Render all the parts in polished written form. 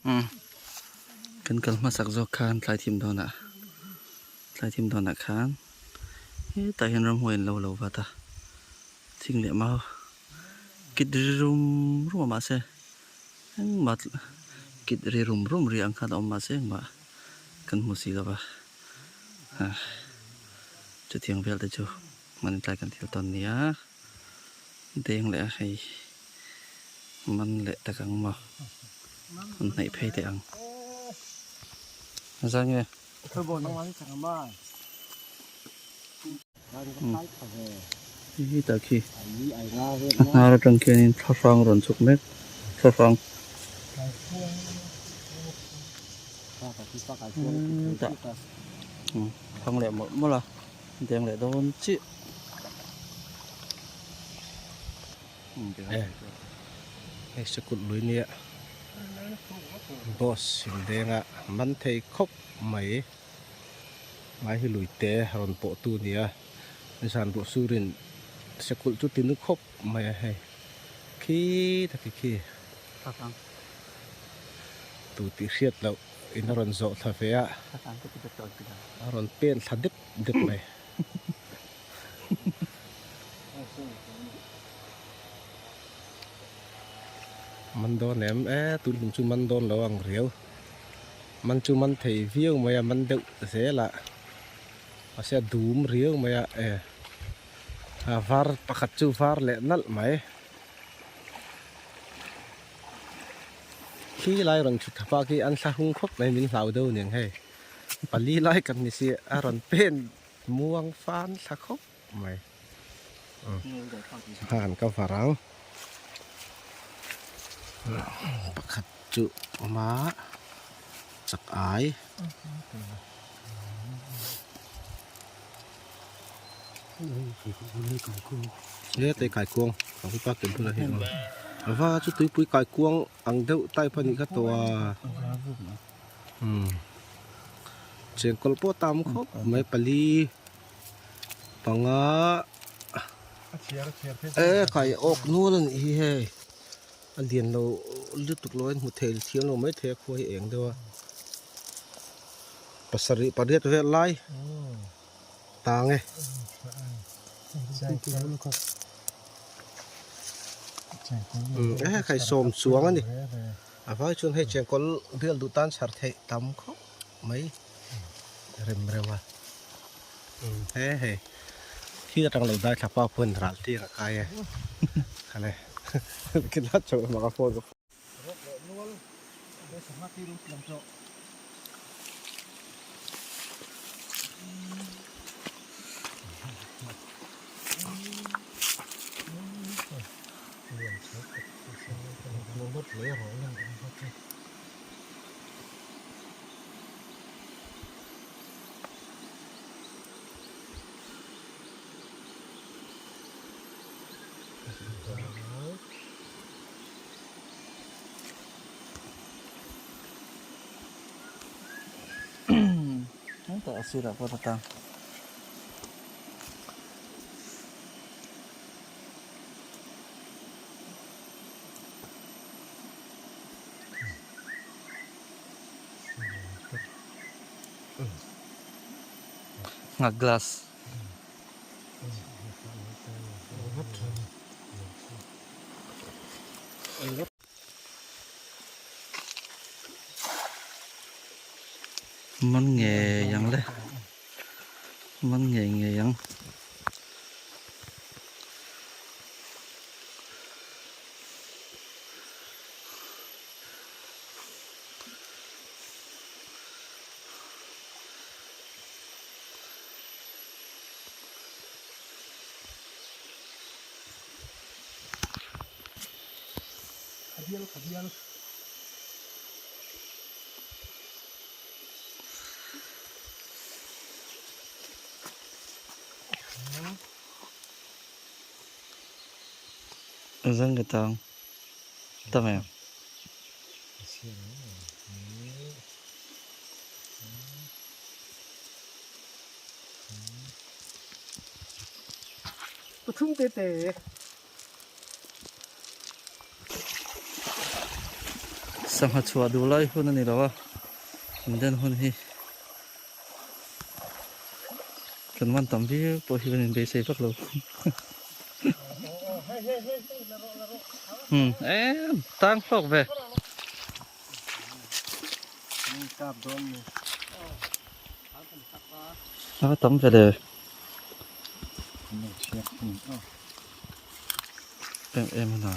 Umm kan kal hmasak zawk khan tlai thim dawnah tlai thim dawnah khan hetah hian ramhuai an lo lo vat a thing leh mau kit ri rum rum a mahse engmah kit ri rum rum ri ang khan a awm mahse engmah kan hmu si lo va ah chutiang vel te chu hman tlai kan thil tawn nia deng leh a hei. Man leh tak ang maw? An hnaih phei teh ang. Zan nge? Hi tak hi. A hnar atang khianin thlahrang rawn chhuk mek. Thlahrang. Tah. Thang leh mawlh mawlh a. Deng leh dawn chiah. Hei sikul lui nia boss in denga man thei khawp mai ngai hi lui te rawn pawh tu nia nizan ruah surin sikul chu ti nu khawp mai a hei khi tak hi khi tu tih hriat loh in a rawn zawh thla ve a a rawn pen thla dep dep mai. Man dawn em e tun tum chu man dawn lo ang riau man chu man thei viau mai a man deuh zel a mahse a dum riau mai a e a var pakhat chu var leh nalh mai khi lai rawn thut thapa khi an thla hung khawp mai min hlau deuh aniang hei pali lai kan ni si a rawn pen Muang fan thla khawp mai. Han ka var ang. Pakhat chu awm a, chak ai. He tei kaikuang ka hu pa ken hunah hi awm. Va chu tuipui kaikuang ang deuh type a nih kha tawh a. Umm chengkawl pawh tam khawp mai pali panga e khai awk nual a nih hi hei a lian lo lutuk lo a inhmu thei thiam lo mai thei a khua hi eng deuh a pasarih pariat vel lai tang e. Umm e khai sawm chuang a ni. A vai chuan hei chengkawl bial duh tan chhar theih tam khawp mai rem reuh a he hei khi atang lo dai thla pa pawhin ral tir a kai e khale kila chho mak a phone ka Hetah a sirah pawh ta tang. Nghak glass. Man ngei ang le. Man ngei ngei ang. Zan ka tang tam em. Pathum te te. Sangha chhuah duh lai hun a ni lo a, an den hun hi kan man tam viau pawh hi kan inbeisei vak lo. Umm em tang hlawk ve. A tam ve le. Em em a na.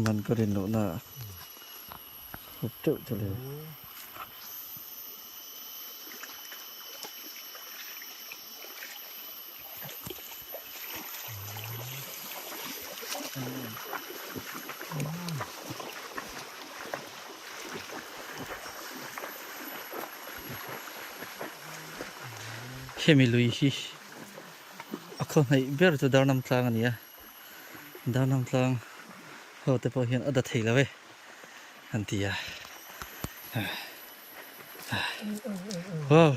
Man ka rin lohna hup teuh chu le. Hemi lui hi a khaw hnaih ber chu Darnam tlang a ni a, Darnam tlang ho te pawh hian a da thei lo e an ti a. Wow.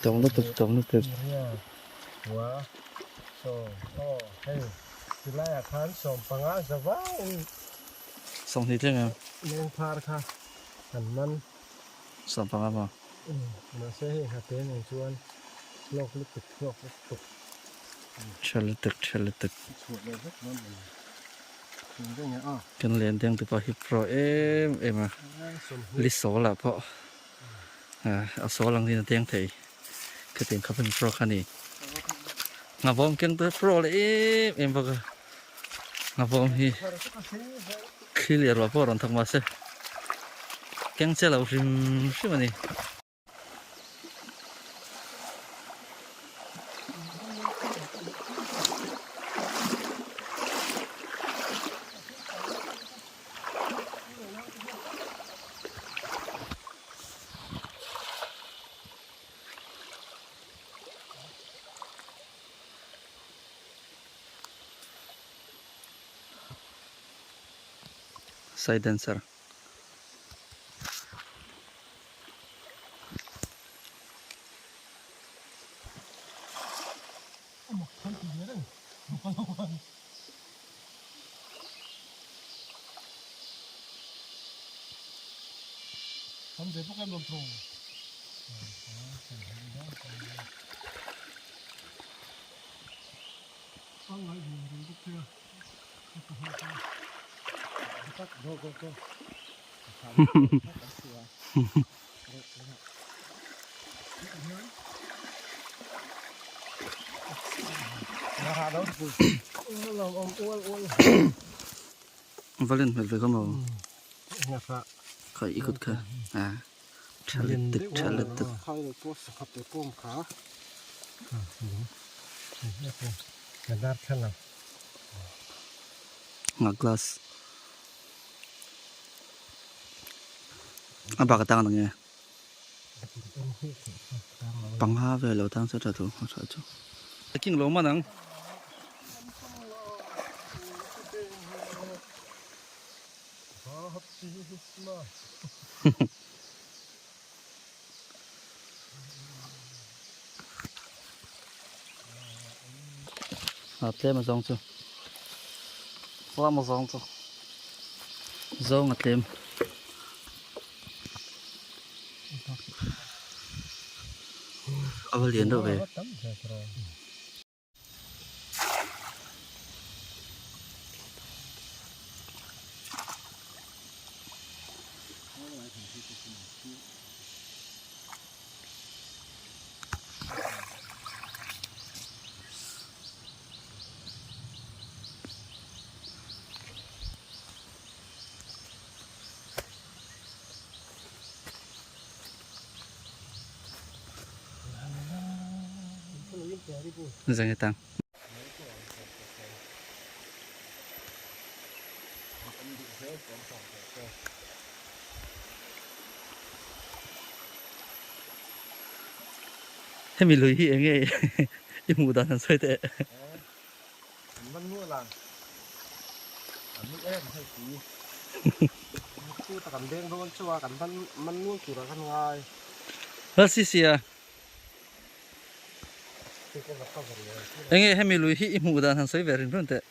Tawng lutuk tawng lutuk. Sawmhnih thleng em? 15 maw? Tha lutuk tha lutuk. Kan len deng te pawh hi pro em em a li sawl ah pawh a sawl ang hian a deng thei khatiang khawp in pro kha a ni nghavawm keng te pro leh em em bawk a nghavawm hi thli leh ruah pawh a rawn thawk mahse keng che lo hrim hrim a ni. Sai dancer. Va len hmel ve kha maw kha i kut kha a tha lutuk tha lutuk. Nga glass a bak atang ang nge pangha vel lo tang se tha tur a tha chu king lo man ang. A tlem a zawng chu tlem a zawng chu zawng a tlem a va lian deuh ve. Zang tang. Hemi lui hi eng nge I hmuh dan han sawi teh. An man nual ang. An ni em hei ti. Chu ta kan deng dawn chu a kan man man nual tur a kan ngai. Lal si sia. Enge hemi lui hi i hmuh dan han sawi ve rin run teh.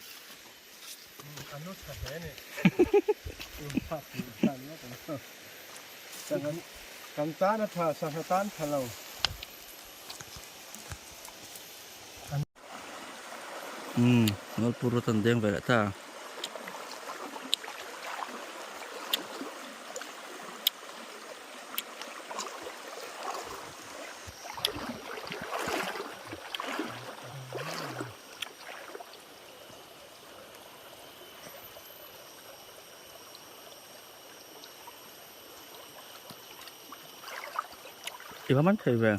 Kan tan a tha, sangha tan tha lo. Umm, Ngalpur rawt an deng ve leh ta. I va man thei ve.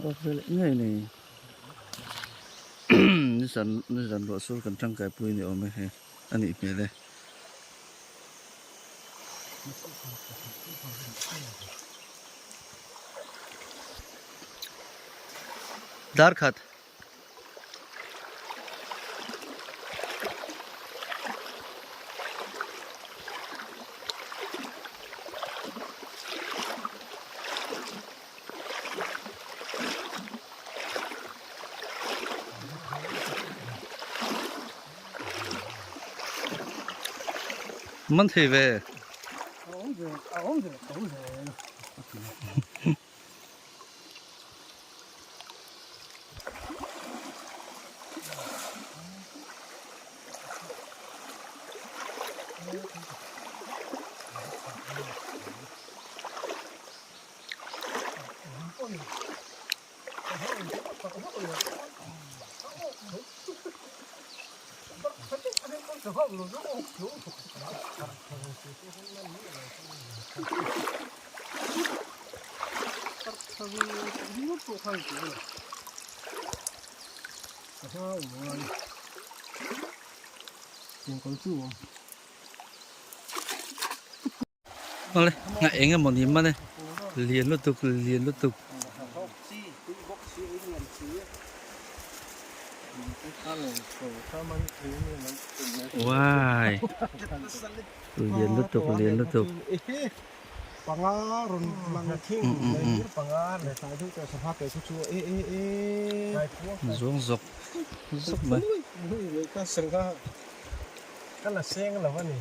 Awk ve leh ngei ni nizan nizan ruah sur kan tangkai pui ni awm e hei a nih hmel e. Dar khat. Man thei ve. Awle nga eng emaw ni man e lian lutuk lian lutuk. Wai lian lutuk lian lutuk. Panga rawn lang thing mai panga leh tlai deuh tawh sangha ke chu chu e e e Zuang zawk zawk mai. Ka sangha ka la seng lo a ni.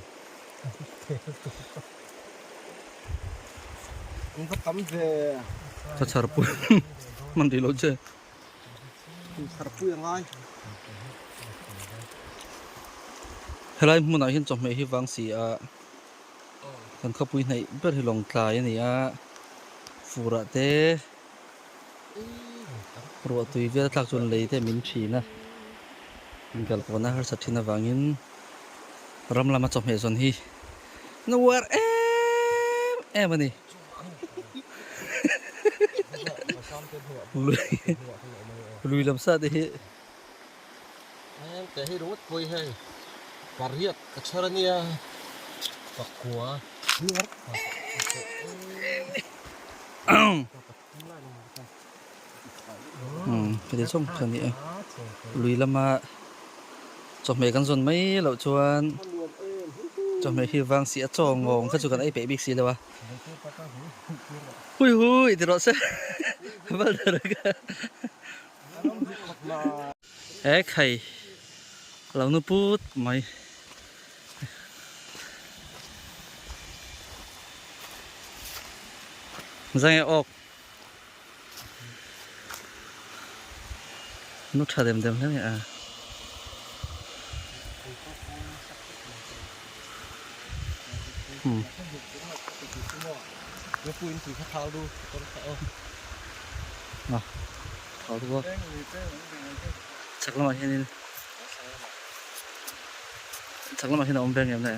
An va tam ve. Ka chhar pui hman rih lo che. Chhar pui a ngai. Helai hmunah hian chawhmeh hi vang si a. Kan khawpui hnaih ber hi Lawngtlai a ni a, furah te ruah tui vel thlak chuan lei te min thin a, inkal pawhna harsa thin avangin ram lama chawhmeh zawn hi na uar em em a ni. Lui lam sa te hi. Pariat ka chhar a nia pakua Heti chawng kha ni e lui lama chawhmeh kan zawn mai loh chuan chawhmeh hi vang si a chaw ngawng kha chu kan ei peih bik si lo a hui hui ti rawh se He khai lo nu put mai. Zange awk. Nu tha dem dem hle mai a. thau bawk a chhak lamah hianin chhak lamah hian a awm ve ang em le.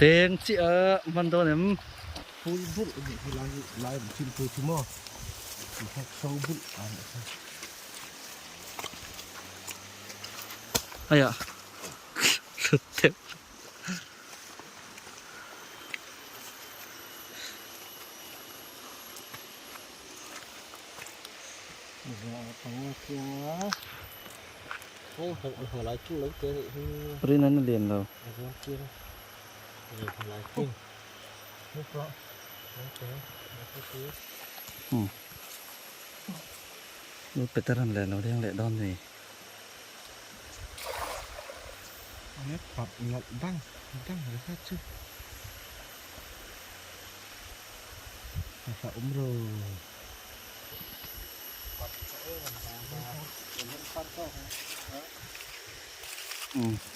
Deng chiah a hman dawn em? Phul bulh a nih hi lai hi lai an thil pui chu maw ti kha so bulh a nih kha. Aiah thlut deuh. Rin an lian lo. Peter an leh lo deng leh dawn ni.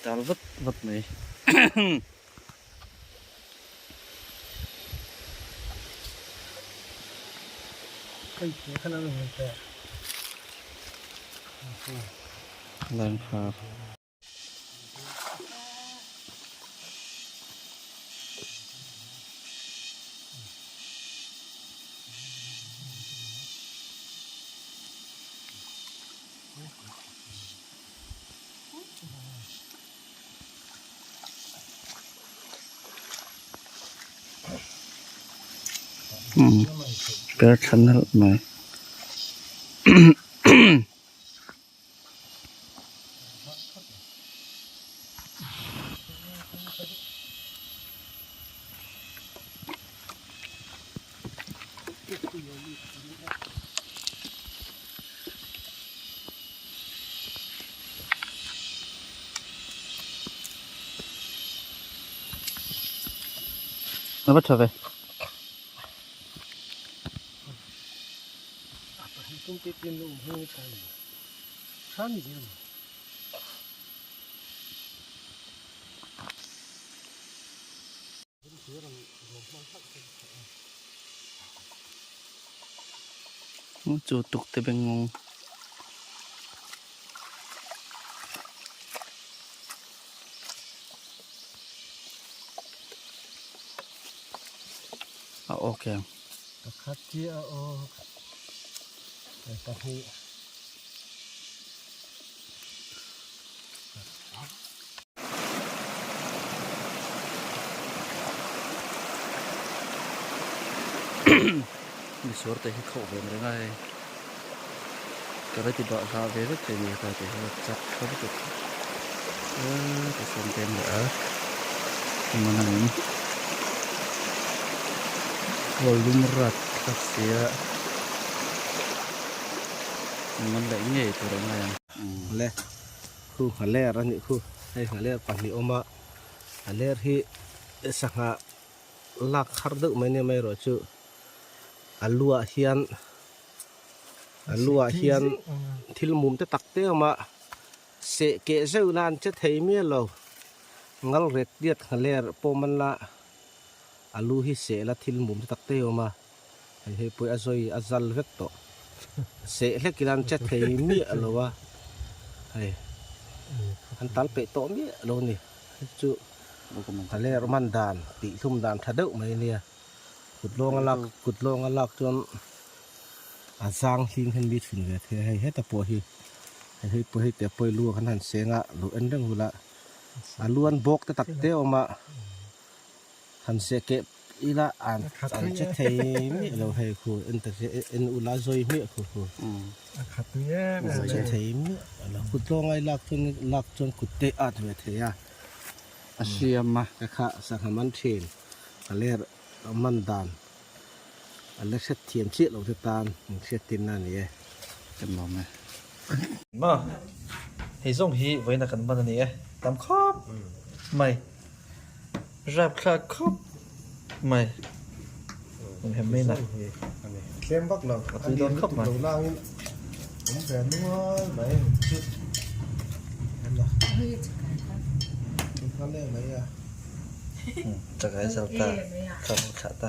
Tal vat vat mai. Langkhar. Per thla nalh mai. A va tha ve. Chu tuk te beng ngawng. A awk em? Pakhat chiah a awk. Pahnih. Misuar te hi khauh ve reng a hei karate bah hlah ve vek thei ni ta te hi chak tha lutuk eee ka sawn tlem leh a engmah na awm hual lum rat thlak sia engmah leh ngei tur ang a. Le khu nghaler a nih khu hei nghaler pahnih awm a nghaler hi sangha lak har deuh mai nia mai erawh chu a luah hian a luah hian thil mum te tak te a awm a seh keh zeuh la an che thei miah lo ngal ret riat nghaler pawh man la a lu hi seh la thil mum te tak te a awm a. Hei hei pawh a zawi a zal vek tawh seh hlek ila an che thei miah lo a hei an tal peih tawh miah lo a ni hei chu a ler man dan tih hlum dan tha deuh mai a nia kut lawng a lak kut lawng a lak chuan a zang hling hian mi chhun ve thei a hei heta pawh hi hei hei pawh hei te pawh hi lu ah khan han seng a lo en reng ula a luan bawk te tak te a awm a. Han se keh ila an an che thei miah lo hei khu en ta che en ula zawi hmiah khu khu a khat tui em em an che thei miah lo kut lawngai lak chuan lak chuan kut te at ve thei a a siam a ka kha sangha man thin a ler man dan a la hret thiam chiah lo te tan in hriat tin na a ni e kan lawm e ma hei zawng hi vawiin a kan man a ni e tam khawp mai. Rap thlak khawp mai in hem mai na. Tlem vak lo a tui dawn khawp mai. Lo nangin awm ve nual mai chu en la. Nghal leh mai a. Chakai zal ta, thla ho thlah ta.